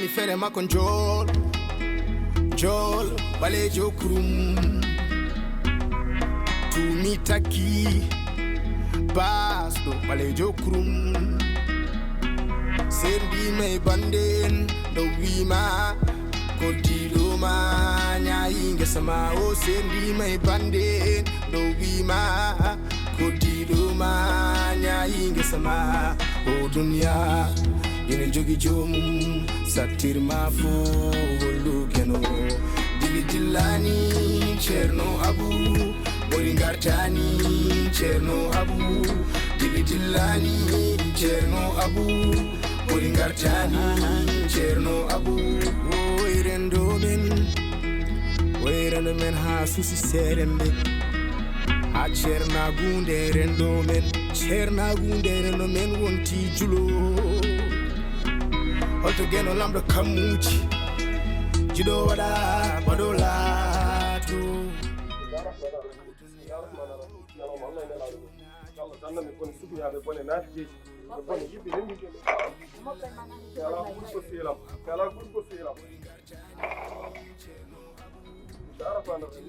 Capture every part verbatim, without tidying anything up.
Fere makko njool, njool, ɓaleejo kurum. Tumi takki, baasɗo, ɓaleejo kurum. Sendima e bande en, ɗo wima, koddiɗo ma, ñaayi ngesa ma. O sendima e bande en, ɗo wima, koddiɗo ma, ñaayi ngesa ma. O duniya, ina jogi joomum, sattirma fo hollu keno. Dili dillani, Ceerno Abu, ɓuri ngartani, Ceerno Abu. Dili dillani, Ceerno Abu, ɓuri ngartani, Ceerno Abu. Oy rendo men, oy rendo men ha susi serembe. Ha ceernagunde rendo men, ceernagunde rendo men wonti julo. Holto geno lamɗo kammuji, jiɗo waɗa, waɗo laato.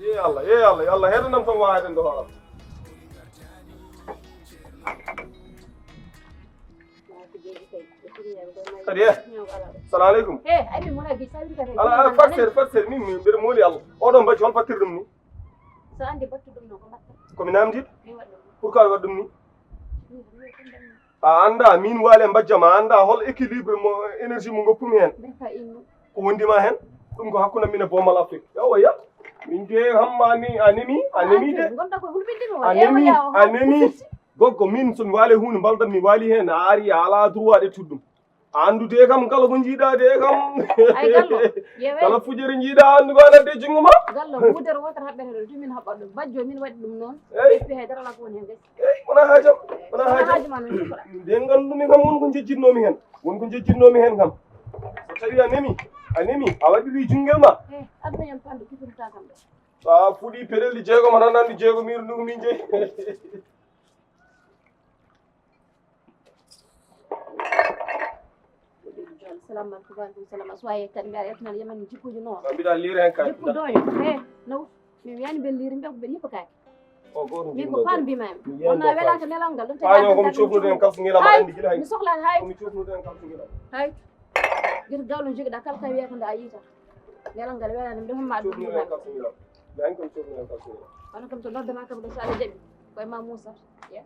Ye Allah, ye Allah, yo Allah heɗanam tan waawde nde hooram. Kadi e. Salamu aleykum. Ala, ala, facteur, facteur, min, min, mbeɗa mooli Allah. Oɗo mbacci hol facteur ɗum ni? So andi battu ɗum ɗo ko mbatta. Ko mi namdiɗo? Mi waɗa ɗum. Pourquoi waɗa ɗum ni? A annda, min waali e mbajja ma, a annda hol équilibre mo énergie mo ngoppumi heen. Ko wondima heen? Ɗum ko hakkunde min e Bomal Afrique. Yawa ya. Min de hamma ni a nemi, a nemi de. Gonda ko hulɓinde mo. A nemi, a nemi. Goggo, min so mi waali huunde mbalda mi waali heen, a ari a ala droit de tuddum. A anndu de kam kala ko jiiɗa de kam. Ay gallo, yewe. Kala fujere jiiɗa anndu ko anadde junngo ma. Gallo, wudere wotere haɓɓete ɗo, tumin haɓɓa ɗum. Bajjo min waɗi ɗum noon. Eppi hay dara la ko woni heen gasi. Eyi, wona haajam, wona haajam. Haajam an min cukoɗa. Nde nganndumi kam won ko jejjitnoomi heen, won ko jejjitnoomi heen kam. So tawi a nemi, a nemi, a waɗiri junngel ma. Eh, aduna yon pandu kifirta kam ɗo. So a fuɗi peɗelɗi jeegom, aɗa anndi jeegom iru ndugu min jeyi. Salamu aleykum, wa aleykum salam. A suwa yettan mbiya yettan yeman jikkuji noon. Mbiɗa liiri heen kay. Jikku doyo. He, no. Mi wiyani mbe liiri mbe ko mbe yippo kay. O goto min ko pan mbimami. Wona welaka nelal ngal ɗum paño ko mi cofnude en kalsungila ma andi gila hay. Mi sohlani hay. Ko mi cofnude en kalsungila. Hay. Gito dawlo jogiɗa kala kay wiyata nde a yiita. Nelal ngal welani mbe homma ɗum mbimami. Cofnude en kalsungila. Yan ko mi cofnude en kalsungila. Kono kam so noddama kam ɗo so Allah jaɓi. Koye ma Moussa. Ya.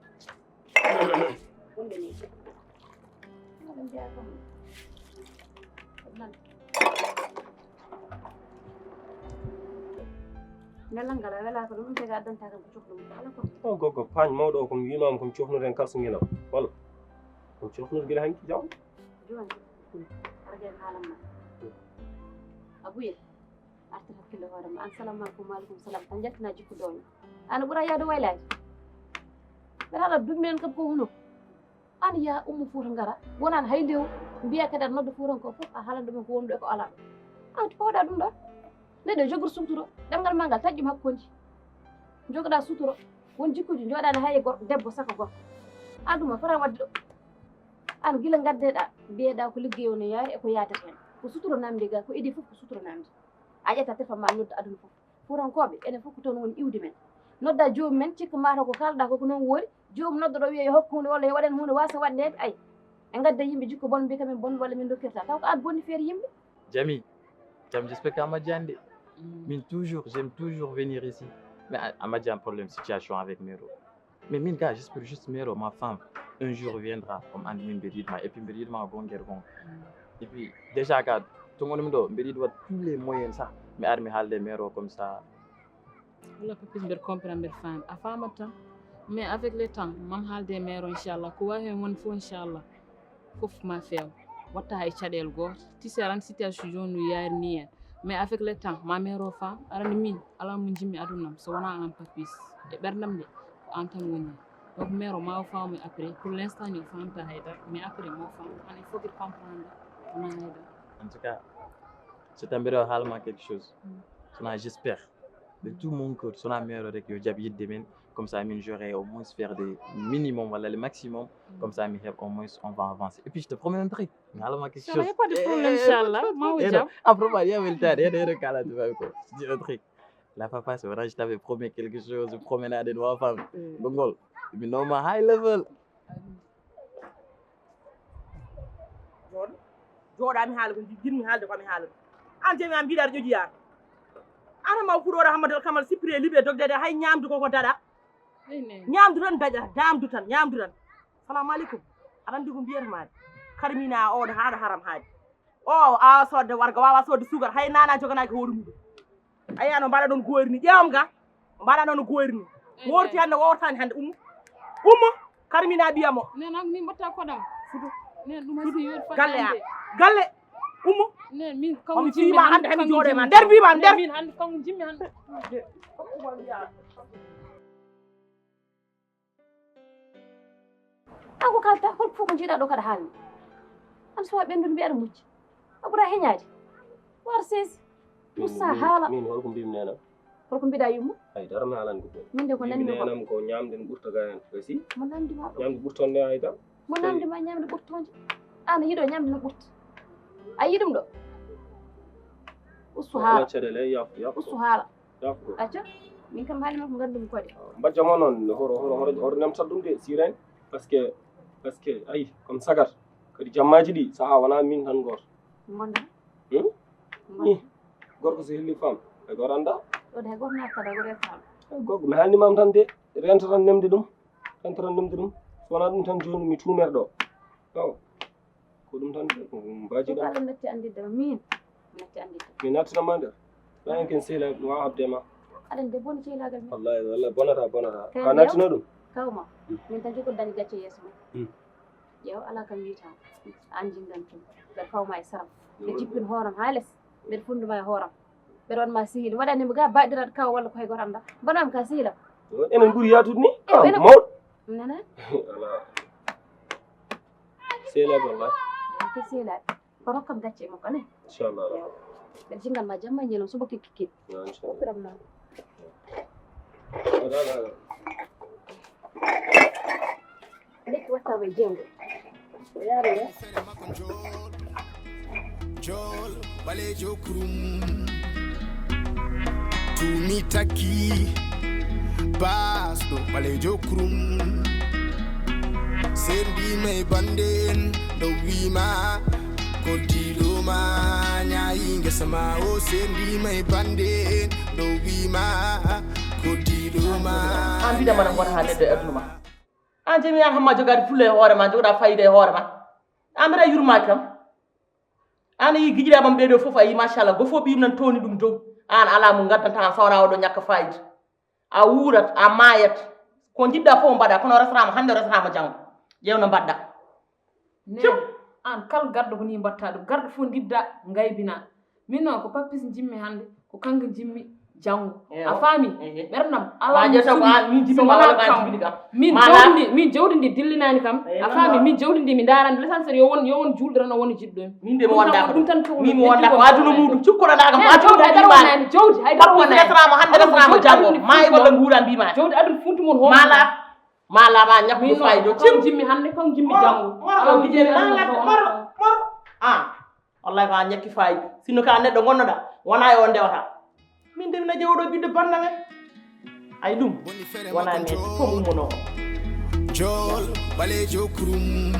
Wonde ni. Nelal ngal a welaka ɗum tega addanta kam ko cofɗum ala ko. O gogo pañ mawɗo o ko mi wimama ko mi cofnude en kalsungila walla ko mi cofnude gila hanki jam. Joni argen haalamma abuye. Artir hakkille hoore ma. An salamu aleykum. Wa aleykum salam. An jaltina jikku dooño. Ana ɓura yaade waylaade. Mbeɗa haala dummi en kam ko huno. An ya ummu fuuta ngara. Wonan hay ndew. Mbiya kadi aɗa nodda fuutanko fof a haalan ɗumen ko wonɗo e ko alaa. An to pawɗa ɗum ɗo. Neɗɗo jogor suturo. Ɗemngal ma ngal taƴƴum hakkunde. Jogoɗa suturo. Won jikkuji jooɗaani hay e gorko debbo saka gorko. An ɗum a fota wadde ɗo. An gila ngaddeɗa mbiyeɗa ko liggey o no yaari e ko yaatata hen. Ko suturo namdi ga ko idi fof ko suturo namdi. A ƴetta téléphone ma nodda aduna fof. Fuutankooɓe enen fof ko toon woni iwdi men. Nodda joomum men cikka mataw ko kalɗa ko ko noon woori. Joomum noddoɗo wiya yo hokku huunde walla yo waɗen huunde waasa waɗneede ay. Ɓe ngadda yimɓe jikku bon mbiya kamen bon walla min dokkirta taw ko an bonni feere yimɓe. Jami, Jami, j'espère que a majjani de. Min toujours, j'aime toujours venir ici. Mais a majjani problème situation avec Mero. Mais min gars, j'espère juste Mero, ma femme, un jour viendra comme an min mbeɗa yiɗma et puis mbeɗa yiɗma gonguer gon. Et puis déjà gars, to gonmi ɗo mbeɗa yiɗi waɗ tous les moyens ça. Mi ar mi haalde Mero comme ça. Wala papis mbeɗa comprendre mbeɗa faami a famat tan. Mais avec le temps mam haalde Mero inchallah ko wawi hen won fof inchallah. Fof ma feew. Watta hay caɗele gooto tise aran situation no yaari ni en. Mais avec le temps ma Mero faam arani min ala mo jimmi adunam so wona an papis e ɓerdam de ko an tan woni. Donc Mero ma o faami après pour l'instant ni o faamta haydara mais après mo faam an il faut qu'il comprendre wona haydara. En tout cas so tambiro haalma quelque chose sona j'espère. De tout mon cœur, so wonaa meeɗo rek, yo jaɓ yiɗde men. Comme ça, min, j'aurai au moins faire des minimum walla le maximum. Comme ça, mi heɓa au moins, on va avancer. Et puis, je te promets un truc. Mi haalana ma quelque Inchallah, chose. Y a pas de problème, inchallah. Ma o jaɓ. Après, il y a le temps. Il y a des recalades, tu vois, quoi. Je dis un truc. La papa, c'est vrai, je t'avais promis quelque chose. Je promets là de nouvelles femmes. Bon, gol. Mi nooma high level. Jooɗo. Jooɗa mi haala ko jiɗmi haalde ko mi haala. An jami an mbiɗa aɗa ƴoƴi yaar. An ma fuɗoɗo Hammadou Kamal sippiri e liɓe dogdede hay ñamdu koko daɗa. Ñamdu tan daƴa, ñamdu tan, ñamdu tan. Salamu aleykum. Aɗa andi ko mbiyata maade. Karmina oɗo haɗa haram haaji. O a sodde warga wawa sodde sugar hay nana joganaki hoore mum. Ayi ano mbaɗa ɗon goyri ni ƴeewam ga. Mbaɗa ɗon goyri ni. Worti hande wowrtani hande ummo. Ummo. Karmina ɓiyamo. Nen an min mbatta koɗam. Futu. Nen ɗum hasi yot galle a. Galle. Ummo. Nen min kaw jimmi hande hami jooɗo ma nder mbima nder. Min hande kaw jimmi hande. An ko kalta hol fof ko jiiɗa ɗo kaɗa haalni. An suwa ɓendude mbiyaɗa mujji. A ɓura heñaade. War sesi. Ussa haala. Min holko mbimi nena? Holko mbiɗa yumma? Ay dara mi haalan ko. Min de ko nanmi ko. Nenam ko ñamde no ɓurta ga hen. Gasi. Mo namdi ma ɗo. Ñamde ɓurtonde ay dara. Mo namdi ma ñamde ɓurtonde. An yiɗo ñamde no ɓurta. A yiɗum ɗo. Ustu haala. Caɗele yaf yaf. Ustu haala. Acca, min kam haali makko ngandumi kode. Mbajja mo noon horo horo horo horo nemtat ɗum de siren. Parce que parce que ayi comme sagar kadi jammaji ɗi saha wona min tan goto. Gonda. Hmm? Ni gorko so helli fam e goto anda. Ɗo de goto nattata goto e fam. Gorko mi haalnimam tan de renta tan nemde ɗum. Renta tan nemde ɗum. So wona ɗum tan joni mi tumer ɗo. Awa. Ko ɗum tan de ko mbaji ɗo. Aɗa natti andidde ma min. Natti andidde. Mi nattinama nder. Ɗa en ken sehla mi wawa habde ma. Aɗa andi boni cehlagal min. Wallahi wallahi bonata bonata. Ka nattino ɗum. Kawma. Min tan jogo dañi gacce yeeso ma. Ƴeew ala kam wiyata. An jingan tum. Ɓe kawma e saram. Ɓe jippin hooram ha les. Mbeɗa fonduma e hooram. Mbeɗa wanma sehil waɗanima ga baɗiraɗo kaw walla ko hay goto anda. Mbaɗam ka sehilam. Enen ɓuuri yatude ni. Mawɗo. Nana. Ala. Sehilaɓe wallahi. Ke sehilaɓe. Ko rokkam gacce e makko ne. Inchallah. Ɓe jingal ma jamma ñelom suba kikkikit. Inchallah. Opiram noon. Lekki wattama e jeyngo. O yaari ne. Jol ɓalejo kurum. Tumi takki basɗo ɓalejo kurum. Sendima e bande en ɗo wima. Koddiɗo ma ñaayi ngesa ma o sendima e bande en ɗo wima. Koddiɗo ma. An mbiɗa mana goto ha neɗɗo e aduna ma. An jami an hamma jogaade fulla e hoore ma jogoɗa fayida e hoore ma. An mbiɗa yurmaki kam. An a yi giƴiɗa mam ɓeɗo fof a yi machallah go fof ɓiyum nan towni ɗum dow. An ala mo gaddanta an sawna oɗo ñakka fayida. A wuurat a maayat. Ko jiɗɗa fof mbaɗa kono resrama hande resrama janngo. Ƴeew no mbaɗɗa. Neen an kala garɗo ko ni mbatta ɗum garɗo fof ndidda ngaybina. Min noon ko pappis jimmi hannde ko kanko jimmi janngo. A faami? Ɓernam alaa min jawdi ndi min jawdi ndi dillinaani kam. A faami? Min jawdi ndi mi ndaarani l'essentiel yo won yo won juulɗo tan o woni jiɗɗo. Min de mi wonda ko ɗum tan ko mi wonda ko aduna muɗum cukkoɗaɗa kam aduna ɗimaani. Jawdi hay dara wonani. Resrama hannde resrama janngo maayi walla nguura mbimaani. Jawdi aduna funti mon hono. Mala ma ñakku faydo. Kam jimmi hannde kam jimmi janngo. Moro moro moro. Ah. Wallahi ko a ñakki fayida sinno ka neɗɗo gonnoɗa wona e o ndewata. Min de mina jewɗo ɓiɗɗo banna men. Ay ɗum wona men fof ummono. Jol ɓalejo kurum.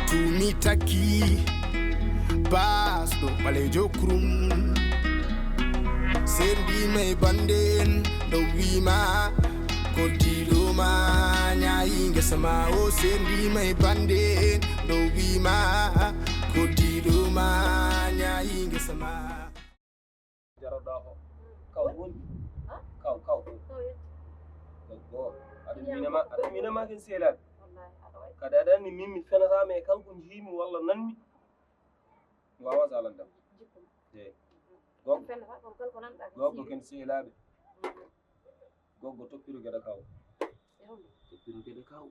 Tumi takki basɗo ɓalejo kurum. Sendima e bande en ɗo wima. Koddiɗo ma ñaayi ngesa ma o sendima e bande en ɗo wima. Koddiɗo ma ñaayi ngesa ma. Jaroɗa o kaw woni kaw kaw. Debbo aɗa minama aɗa minama ken seelaɓe. Kadi aɗa anndi min mi fenatama e kanko jiimi walla nanmi. Mi wawa salandam. Eyi. Goggo ken sehilaɓe. Goggo toppiro geɗa kaw. Toppiro geɗa kaw.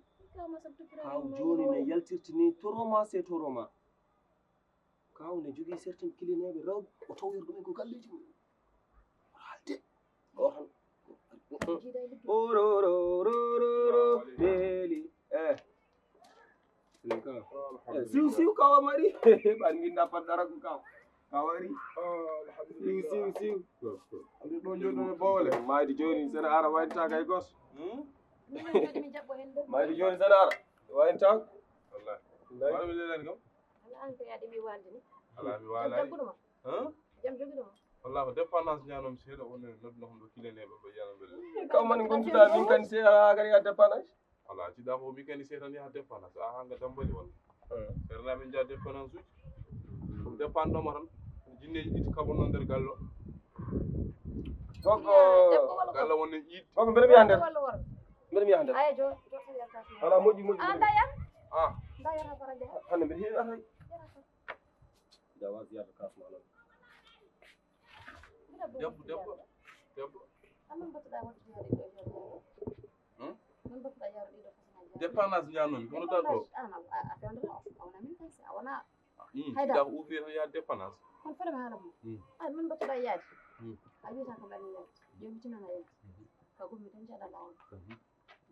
Kaw joni ne yaltirti ni toroma se toroma. Kaw ne jogui certaine kilineɓe rewɓe o tawir ɗumen ko galleji mum. Ko han. Oro, oro, oro, oro, oro, beeli. Eh. Siw, siw, kawa mari. Ɓan min nappat dara ko kaw. Kawari. Siw, siw, siw. Ɗo joɗɗo e bowle. Maydi joni sena ara wayta kay gos. Maydi joni sena ara wayta. Wallahi. Wala mi lelani kam. Ala an ko yaade mi walde ni. Ala mi walani. Jagguɗo ma. Hein? Jam jogiɗo ma. Wallahi ko dépendance ñanom seeɗa on nodduno hon ɗo kileneɓe ɓe yana mbele. Kaw man gontuɗa min kan seeɗa kadi ya dépendance. Ala, jiɗa ko mi kani seetan yaha dépendance. A hanga dambali wala. Serna min ja dépendance uji. Ɗum dépend ɗo mo tan. Jinneji ɗiɗi kaɓo noon nder gallo. Gogo. Gallo wonne yiɗ. Gogo mbeɗa mi ande. Mbeɗa mi ande. Ay jo jo. Wala moƴƴi moƴƴi. Anda yan. Ah. Nda yan ha fara jaha. Hande mbeɗa heewi atay. Jawa ziyara kasma non. Debbo, debbo, debbo. Amin mbattuɗa waɗde yaade ɗo e nder ɗo. Hmm? Min mbattuɗa yaade ɗo fasana jaade. Dépendance ñaanomi, kono ɗa ɗo. Dépendance, ah, non, a, a fewndata o, a wona min kay, si a wona. Hmm, hayda. Ɗa ko ufir ya dépendance. Kon fere mi haala mo. Hmm. Ah, min mbattuɗa yaade. Hmm. A wiyata ko mbaɗi yaade. Jomi tinana yaade. Hmm. Ka gommi tan jaɗa lawol. Hmm.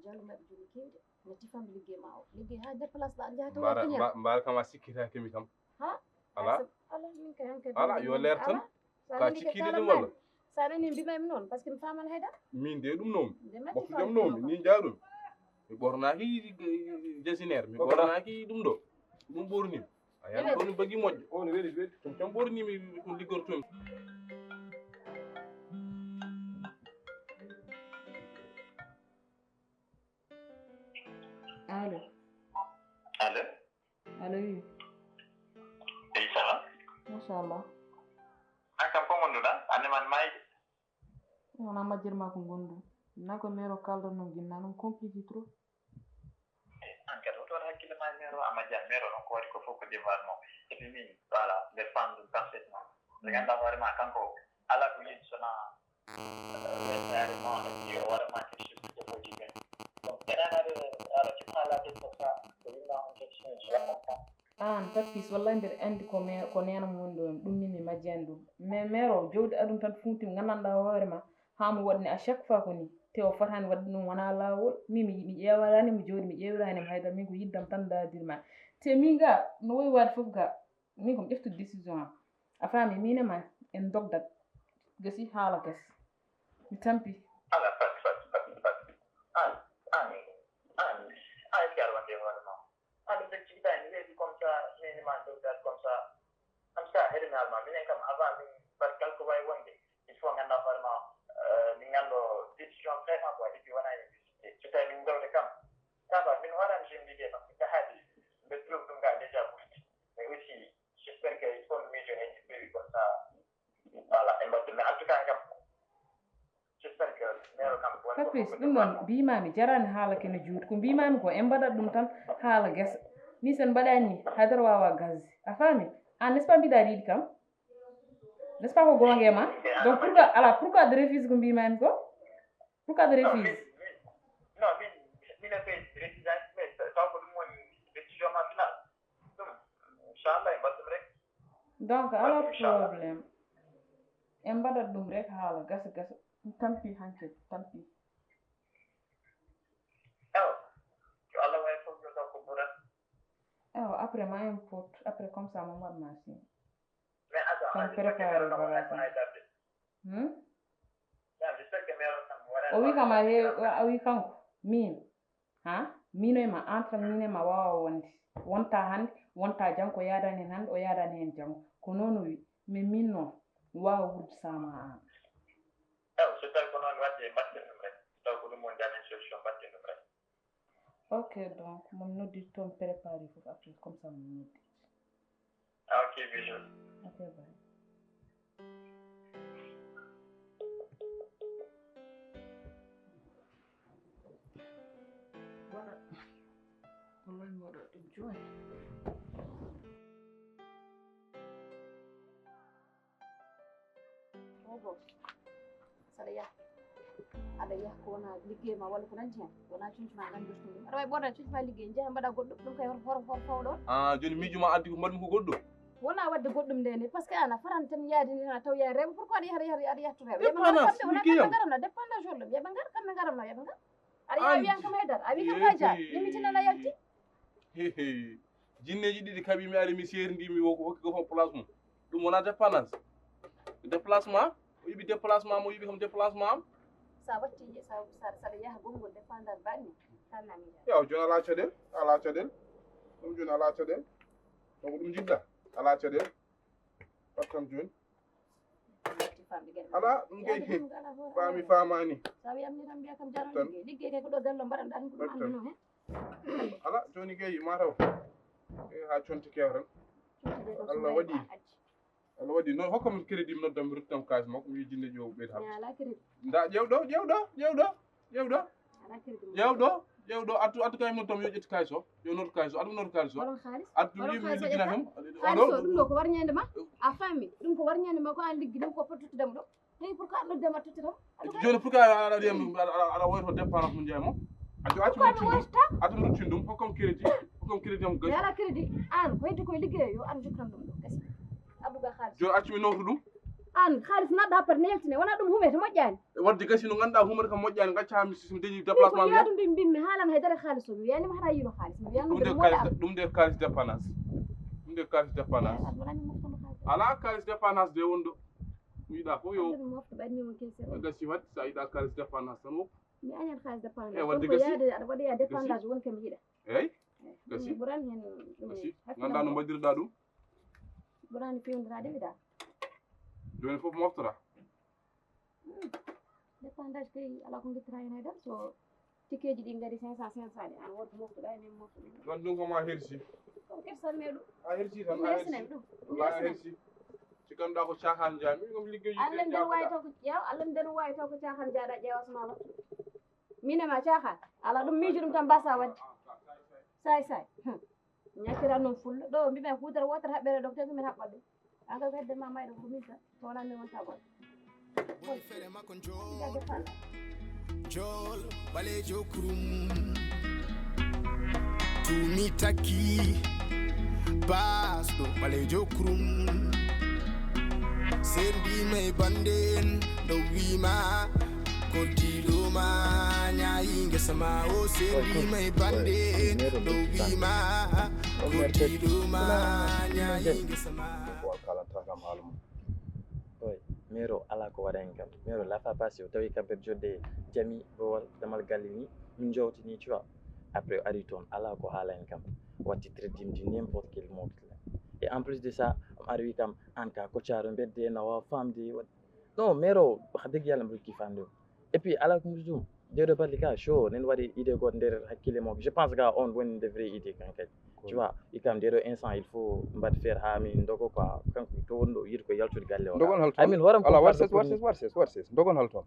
Jallu mbaɗi jomi kewde. Natti fammi liggey ma o. Liggey ha nder place ɗa jahata. Mbara, mba-, mbara kam a sikkitaki mi kam. Ha? Ala. Ala, min kay hankadi. Ala, yo leer tan. Ka cikkidi ɗum walla? Sa nani mbimami noon, parce que mi famani hayda. Min de ɗum noon. Ɓokki jom noon, min jaa ɗum. Mi ɓornaki jasinaire, mi ɓornaki ɗum ɗo. Ɗum ɓorni. A yan ko ni bagi moƴƴo. On weli weli. Ɗum tan ɓorni mi ko liggortumi. Allo. Allo. Allo, oui. Eyi, ça va? Machallah. An kam ko ngonduɗa? An man mayde. Wona majjir ma ko ngondu. Na ko mero kalda non ginna non compliqué trop. Eh, an kadi woto waɗ hakkille ma e mero, a majja mero non ko waɗi ko fof ko devoir mo. Et puis min, voilà, nde famɗum parfaitement. Nde ganduɗa hoore ma kanko ala ko yiɗi sona. Aan, Papis, wallahi mbeɗa anndi ko me-, ko neene mum woni ɗo, ɗum min mi majjani ɗum. Mais mero, jowdi aduna tan funti, nganndanɗaa hoore ma, haa mo waɗni à chaque fois ko ni. Te o fotaani waɗde ɗum, wonaa laawol. Min mi, mi ƴeewanaani mo jowdi, mi ƴeewiraani mo haydara, min ko yiddam tan ndaardir ma. Te min ga, no wowi waɗde fof ga, min ko mi ƴeftude décision am. A faami, min e ma en dogdat. Gasi haala gas. Mi tampi. Ala fat, fat, fat, fat. An, an, an, an, si aɗa wonde hoore ma. An, ɓe jiɗani weeɓi comme ça, min ma dogdat comme ça. Am sa heɗi mi haalma, minen kam avant min mbaɗ kala ko wawi wonde, il faut ngannda hoore ma, euh, min nganndo décision vraiment quoi, et puis wona e décidé. So tawi min dogde kam, ça va, min hoore am je me disais, parce que ka haadi, mbeɗa trouve ɗum ga déjà ɓurti. Mais aussi, j'espère que il faut mijo en ɓewi comme ça. Voilà, en mbaɗde. Mais en tout cas, kam, j'espère que mero kam woni ko Papis, ɗum ɗon mbimami jarani haala kene juuti. Ko mbimami ko en mbaɗat ɗum tan haala gesa. Ni sen mbaɗani ni, haydara wawa gasde. A faami? An, n'est-ce pas, mbiɗa yiɗi kam? N'est-ce pas ko gonga e ma? Donc pourquoi, ala, pourquoi de refuse ko mbimami ko? Pourquoi de refuse? Non, min, min, non, min, min a fait refusage, mais taw ko ɗum woni décision ma final. Ɗum, inchallah, en mbaɗ ɗum rek. Donc, alors, inchallah, problème. En mbaɗat ɗum rek haala gasa gasa. Tampi hanke, tampi. Ewa, yo Allah wawi fof yo taw ko ɓurat. Ewa, après ma en pot, après comme ça mo mbaɗ ma signe. Mais attends, kon préparé bagage am. Hmm? O wi kam a he-, a wi kanko, min, ha? Min e ma, entre min e ma wawa wonde. Wonta hande, wonta janngo, o yadani hen hande, o yadani hen janngo. Ko noon o wi, mais min noon, mi wawa wuurde sama an. Ew, so tawi ko noon wadde, mbatten ɗum rek. So tawi ko ɗum woni dernière solution, mbatten ɗum rek. Ok, donc, mo mi noddirta, mi préparé fof après, comme ça mo mi noddirta. Ah, ok, bisous. Ok, bye. Waɗa. Wallahi mi waɗa ɗum jooni. Bobo, saɗa yaha. Aɗa yaha ko wona liggey ma walla ko nanndi heen. Wona cuucu ma nganndirta ɗum. Aɗa wawi ɓorna cuucu ma liggey, njeha mbaɗa goɗɗo. Ɗum kay hoto, hoto, hoto fawo ɗon. Ah, jooni miijo ma addi ko mbaɗmi ko goɗɗo? Wona wadde goɗɗum nde ni, parce que an a farani tan yaade ni tan a taw yaade rewɓe, pourquoi aɗa yaha, aɗa yaha, aɗa yaha to rewɓe? Yoɓe ngar kamɓe, wona kamɓe ngaranno, dépendage won ɗum, yoɓe ngar kamɓe ngaranno, yoɓe ngar. Aɗa yaha a wiyan kam haydara, a wi kam haja, yimmitinana yalti. He, he. Jinneeji ɗiɗi kaɓi mi ari mi seerndi mi wo-, hokki ko fof place mum. Ɗum wona dépendance. Déplacement, o yiɓi déplacement mo yiɓi kam déplacement am. Sa watti, sa, sa, saɗa yaha gongol dépendance baɗmi, kalna mi yaha. Yaw, jooni alaa caɗeele, alaa caɗeele. Ɗum jooni alaa caɗeele. Donc ɗum jiɗɗa, alaa caɗeele. Wattan jooni. Alaa, ɗum kay he. Fami famani. Sa wiyam ni tan mbiya kam jaran liggey. Liggey kay ko ɗo gallo mbaɗanɗa ɗum ko ɗum annduno he. Alaa, jooni kay mataw. E ha conti kewren. Allah waɗi. Allah waɗi. Noon hokkam crédit mi noddam mi ruttam kaalis makko mi wi jinde ƴeew ɓeydi haɓɓe. Nda ƴeew ɗo, ƴeew ɗo, ƴeew ɗo, ƴeew ɗo. Ƴeew ɗo, ƴeew ɗo, addu, addu kay noddam yo ƴetti kaalis o. Yo noddu kaalis o, addu noddu kaalis o. Addu mi mi liggina hem. Xaalis o ɗum ɗo ko warñande ma. A faami? Ɗum ko warñande ma ko an liggi ɗum ko foti tottudam ɗo. Hey, pourquoi aɗa noddama tottiram? Jooni pourquoi aɗa aɗa aɗa aɗa woyto départ mo jeemo? A jo acci mi ruttin ɗum. Acci mi ruttin ɗum, hokkam crédit, hokkam crédit am gasi. Yala crédit, an ko heddi koye liggey yo an jokkitan ɗum ɗo gasi. Adduga xaalis. Jooni acci mi nawtu ɗum. An xaalis naɗɗa par ne yaltine, wona ɗum humete moƴƴani. Wadde gasi no ganduɗa humete kam moƴƴani, gacca mi sismi dañi déplacement mi. Ko yaadu mbi mbimmi haalan haydara xaalis o, mi wiyani ma hara yino xaalis, mi wiyani ɗum de xaalis, ɗum de xaalis dépendance. Ɗum de xaalis dépendance. Ala xaalis dépendance de wonɗo. Mi yiɗa fof yo. Gasi wadde sa yiɗa xaalis dépendance tan woppu. Mi añan xaalis dépendance. E wadde gasi. Yaade aɗa waɗoya dépendance won kam yiɗa. Eyyi. Gasi. Ɓuran hen ɗum. Gasi. Ganda no mbaɗirɗa ɗum. Ɓurani fewndirade mi da. Joni fof moftora. Dépendance kay ala ko guittata hen haydara so. Tikkeeji ɗi ngari cinq cent, cinq cent ɗi, an woto moftuɗa e min moftuɗa. Ɗon ɗum ko ma hersi. Ko kersal me ɗum. A hersi tan, a hersi. Ɗum. Wala a hersi. Si ganduɗa ko caahan jami, ɗum liggeji. Allah nden wawi taw ko yaw, Allah nden wawi taw ko caahan jaɗa ƴeewa suma wattu. Min e ma caahan. Ala ɗum miijo ɗum tan mbasa wadde. Say say. Hmm. Ñakkira noon fulla. Ɗo mbiɓe hudere wotere haɓɓere ɗo tagi min haɓɓa ɗum. Aga wedde ma mayɗo ko min tan. Tona min wonta goɗɗo. Woni feere makko njool. Njool ɓaleejo kurum. Tumi takki. Baasɗo ɓaleejo kurum. Sendima e bande en ɗo wima. Koddiɗo ma ñaayi ngesa ma o sendima e bande en ɗo wima. Koddiɗo ma ñaayi ngesa ma. Ko kalanta kam haala mum. Oy, mero ala ko waɗa en kam. Mero la fois passée o tawi kamɓe joɗde jami bowal damal galle ni. Min jowtini tu vois. Après o ari toon ala ko haala en kam. Watti traité di n'importe quel mot. Et en plus de ça, o ari wi kam an ka ko caaro mbedde na wawa famde. Non, mero wax dëgg yàlla mbiɗo kii fande. Et puis ala ko mbiɗo ɗum. Deeɗo balɗe ka show nen waɗi idée goto nder hakkille makko. Je pense ka on woni nde vraie idée kan kadi. Tu vois, i kam deeɗo instant il faut mbaɗ faire ha min ndogo quoi. Kanko to wonɗo yiɗi ko yaltude galle o. Ndogon hol toon? Amin horam ko ala warses warses warses warses ndogon hol toon?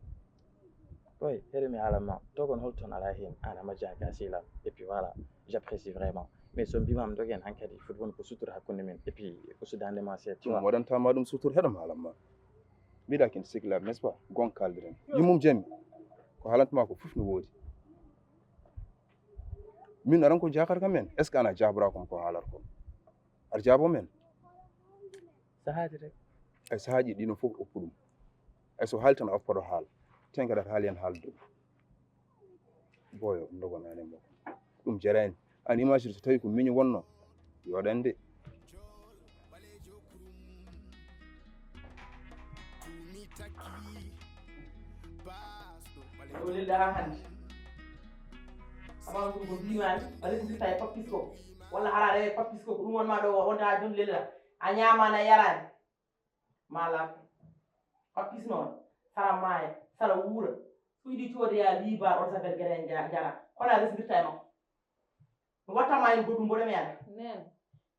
Oui, here mi haalan ma. Ndogon hol toon ala hen? An ama jaka sila. Et puis voilà, j'apprécie vraiment. Mais so mbimam ndogen hankadi foti won ko sutura hakkunde men. Et puis ko sudande ma seet, tu vois. Ɗum waɗantama ɗum sutur heɗo mi haalan ma. Mbiɗa kin sikla, n'est-ce pas? Gon kaldiren. Yummum jami. Ko haalantuma ko fof no woodi. Min aran ko jakar kam en. Est-ce que ana jabra kom ko haalar ko? Ar jabo men. Sahaaji rek. Ay sahaaji ɗino fof oppu ɗum. Ay so haali tan a oppoɗo haal. Ten kadi aɗa haali hen haal dow. Boyo ndogonani mo. Ɗum jarani. An imagine so tawi ko miño wonno. Yoɗande. Ɗo lelɗa ha hande. Awa ɗum ko mbimami, a resirta e pappis ko. Walla hara rewe pappis ko, ko ɗum wonma ɗo wonta ha joni lelɗa. A ñamani a yarani. Mala pappis noon, sara maaya, sara wuura. Ɗum yiɗi coodi ya liibar on safel gere jara. Kono a resirta e makko. Mi wattama en goɗɗum mboɗo mi anda. Neen,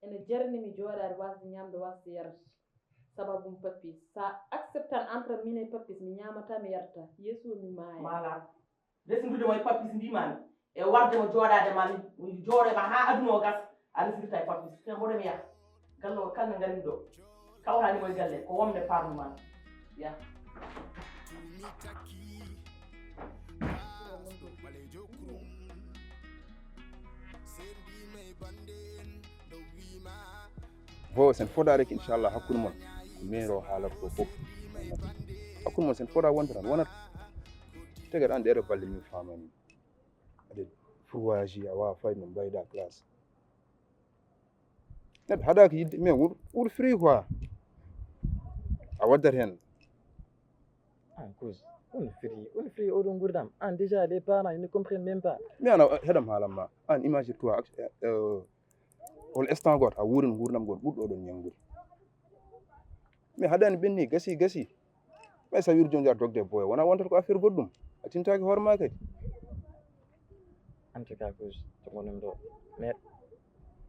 ene jarni mi jooɗaade wasde ñamde, wasde yarde. Sababu mo pappis. Sa acceptan entre min e pappis, mi ñamata, mi yarata. Yeeso mi maaya. Mala. Resndude mo e pappis mbimami. E warde mo jooɗaade ma mi, mi jooɗo e ma ha aduna o gas. A resirta e pappis. Te mboɗo mi yaha. Galle o kala nde ngarmi ɗo. Kawtani mo e galle. Ko wonde parlement. Ya. Sendima e bande en ɗo wima Bo sen fodaa rek, inchallah, hakkunde mon ko meero haalata ko fof. Hakkunde mon sen fodaa wonta tan wonata. Tegat an ɗeɗo balɗe min faamani. Aɗa fourwaji, a waawa fayde no mbayda classe. Neɗɗo haɗaaka yiɗde, mais would, would free quoi. A waddat heen. Ah, cause on free, on free oɗo nguurdam. An déjà les parents ils ne comprennent même pas. Mais an heɗam haalam ma. An imagine toi, euh, hol instant gooto a wuurin nguurdam goto ɓurɗo oɗon ñanngude. Mais haɗani ɓenni gasi gasi. Mais sa wiru jonja dogde boya wona wontata ko affaire goɗɗum. A tintaaki hoore ma kadi. En tout cas cause to gonum ɗo. Mais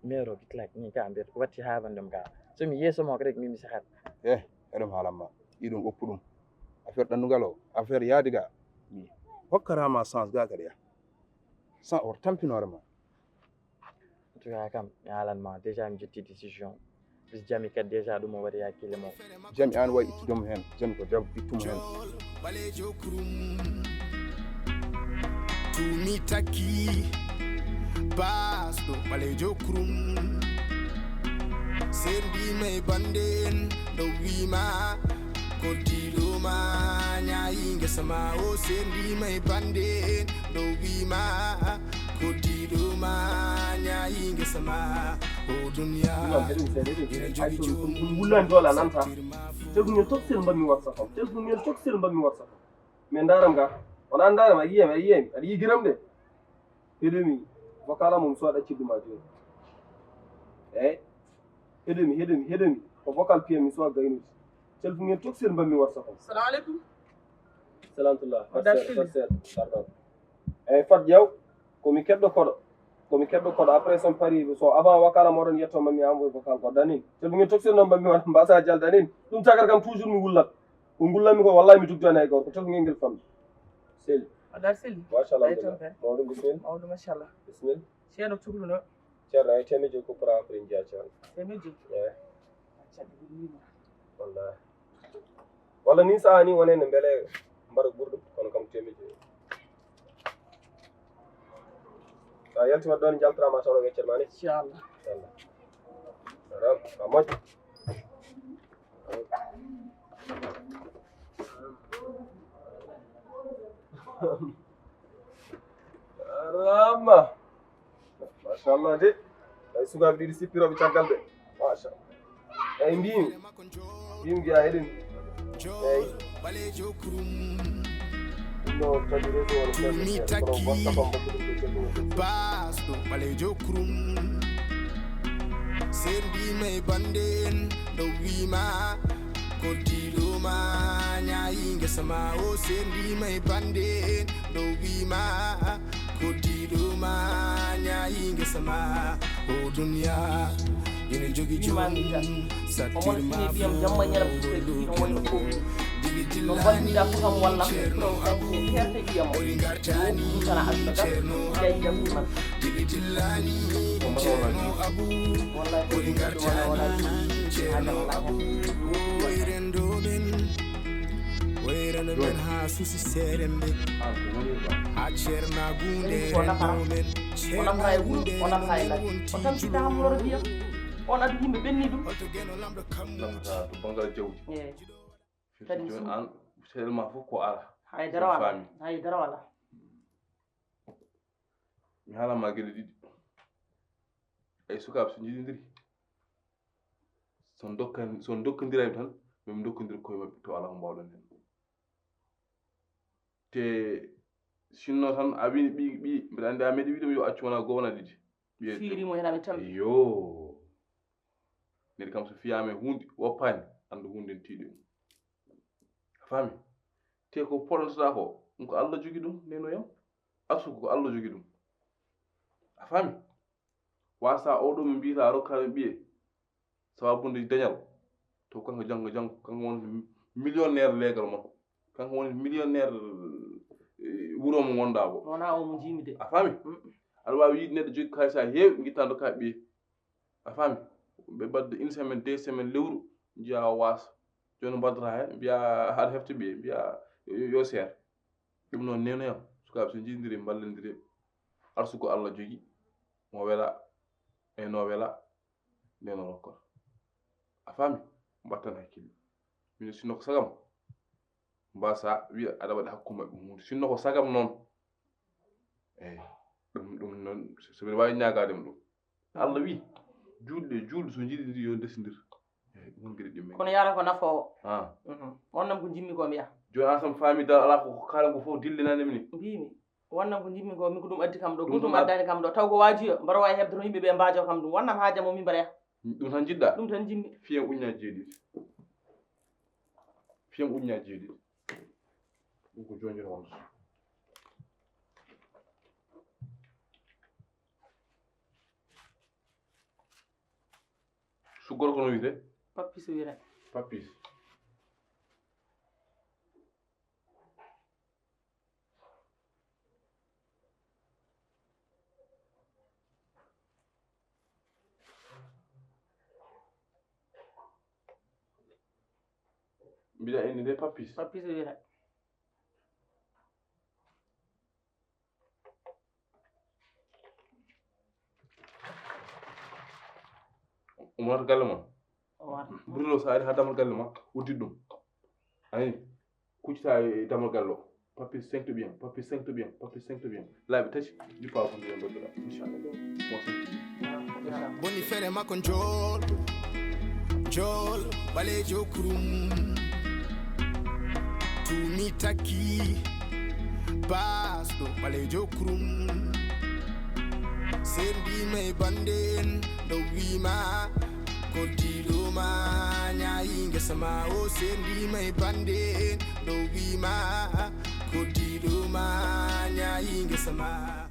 meero bitlak ni ka mbiyata ko watti haa wandem ga. So mi yeeso mo rek mi mi sahat. Eh, eɗum haalamma. Iɗum oppu ɗum. Affaire ɗanndugal o, affaire yaadi ga. Mi hokkarama chance ga kadi ya. Sans or tampinoore ma. En tout cas kam mi haalan ma déjà mi jetti décision. Bis jami kadi déjà ɗum o waɗi hakkille mo. Jami an wawi ittude mo hen, jami ko debbo ittumo hen. Ɓalejo kurum tumi takki basɗo ɓalejo kurum sendima e bande en ɗo wima koddiɗo ma ñayi guesa ma o sendima e bande en ɗo wima koddiɗo ma ñayi guesa ma o duniya ina jogi jom wullani doole a nanta telgungel toksel mbanmi whatsapp am telgungel toksel mbanmi whatsapp am mais ndaram ga wona ndaram a yiyami a yiyami aɗa yigiram de heɗomi vocal am um soit ɗaccidduma joni eyyi heɗomi heɗomi heɗomi ko vocal piyami soit gaynude telgungel toksel mbanmi whatsapp am salamu aleykum salamtullah Wadda fat seeɗa fat seeɗa pardon eyyi fat ƴeew komi keɗɗo koɗo komi keɗɗo koɗo après son pari so avant wakala moɗon yetto mami envoyé vocal goɗɗo anin telɓugel toxir noon mami waɗa mbasa jalde anin ɗum tagar kam toujours mi wullat ko ngullanmi ko wallahi mi tugtani hay goto ko telɓugel ngel famde seli Wadda seli machallah ay toon kay mawɗum bisimilla mawɗum machallah bisimilla ceerno cukluno ceerno ay temeji ko pour après jeya ceerno temeji eyyi wallahi walla ni saha ni wonani beele mbaɗa ɓurɗo kono kam temedde sa yalti waɗ ɗon jaltira ma tawno weccet ma ni inchallah inchallah aram a moƴƴo aram machallah de ay sukaaɓe ɗiɗi sippirooɓe caggal ɓe machallah eyi mbimi mbimi mbiya heɗen eyi ɗum ɗo kadi réseau wala mi takki basɗo ɓalejo kurum sendima e bande en ɗo wima koddiɗo ma ñayi guesa ma o sendima e bande en ɗo wima koddiɗo ma ñayi guesa ma o duniya ina jogi joom sattirma fof no wallida ko kam walla ɓuri gartani ceerno abu ɓuri gartani ceerno abu oy rendo men oy rendo men ha susi seeɗen ɓe ha ceernagunde rendo men ceernagunde rendo men wonti julo on adi yimɓe ɓenni ɗum holto geno lamɗo kammo to bangal jawdi kadi joni an seeɗa ma fof ko ala haydara wala haydara wala mi haalan ma geɗe ɗiɗi ay sukaaɓe so njiɗidiri so dokkan so dokkondirayɓe tan min dokkondira koye maɓɓe to ala ko mbawɗon hen te sinno tan a wini ɓi ɓi mbiɗa andi a meɗi wiɗum yo accu wona goo wona ɗiɗi ɓiye firimo hen amin tan yo neɗɗo kam so fiyama e hunde woppani andu hunde n tiiɗi ɗum a faami te ko poɗantata ko ɗum ko allah jogi ɗum nenoyam arsuko ko allah jogi ɗum a faami wasa oɗo mi mbiyata rokkami ɓiye sababude dañal to kanko janngo janngo kanko won millionnaire leegal mon kanko woni millionnaire wuro mo ngonɗa o wona o mo jimi de a faami aɗa wawi yiide neɗɗo jogui kalis ha heewi guitta dokka ɓiye a faami ɓe mbaɗde une semaine deux semaine lewru jiya o wasa joni mbaddata hen mbiya haɗa hefta ɓiye mbiya yo seer ɗum noon nenoyam sukaɓe so jididiri mballodiri arsugo allah jogui mo weela e no weela nden o rokkata A faami? Mbattan hakkille. Min sinno ko sagam. Mbasa wiya aɗa waɗa hakku maɓɓe hunde. Sinno ko sagam noon. Eyi. Ɗum ɗum noon, so mbiɗa waawi ñaagaade mo ɗum. Allah wi, juulɗe, juulɗe so njiɗi ndi yo ndesindir. Eyi, ɗum noon geɗe ɗimmen. Kono yaran ko nafoowo. Ah. Mhm. Wonnam ko njimmi ko mbiya. Jooni an sam faami dal alaa ko kalan ko fof dillinani mini. Mbimi. Wonnam ko njimmi ko min ko ɗum addi kam ɗo. Ɗum Ko ɗum ɗum addi. Addani kam ɗo. Taw ko waajiyo. Mbaɗa waawi heɓde no yimɓe ɓe mbaajo kam ɗum. Wonnam haaja mo min mbaɗa. Ɗum tan njiɗɗa? Ɗum tan njimmi. Fiyen uññaaji jeeɗiɗi. Fiyen uññaaji jeeɗiɗi. Ɗum ko joñjoro on. Suggoro ko no wiyetee? Pappis wiyetee. Pappis. Mbiɗa indi nde Pappis. Pappis wiyetee. Omo wata galle ma. O wata. Bruno, so ari ha damal galle ma, uddit ɗum. Ayi, kuccita e damal galle o. Papi cinq bien, papi cinq bien, papi cinq bien. Laabi tati, juppa ko ndiyan dogira. Inchallah. Mo cinq. Boni fere makko njool, njool, ɓaleejo kurum. Tumi takki, baasɗo, ɓaleejo kurum. Sendima e bande en, ɗo wima, koddiɗo ma, ñaayi ngesa ma. O sendima e bande en, ɗo wima, koddiɗo ma, ñaayi ngesa ma.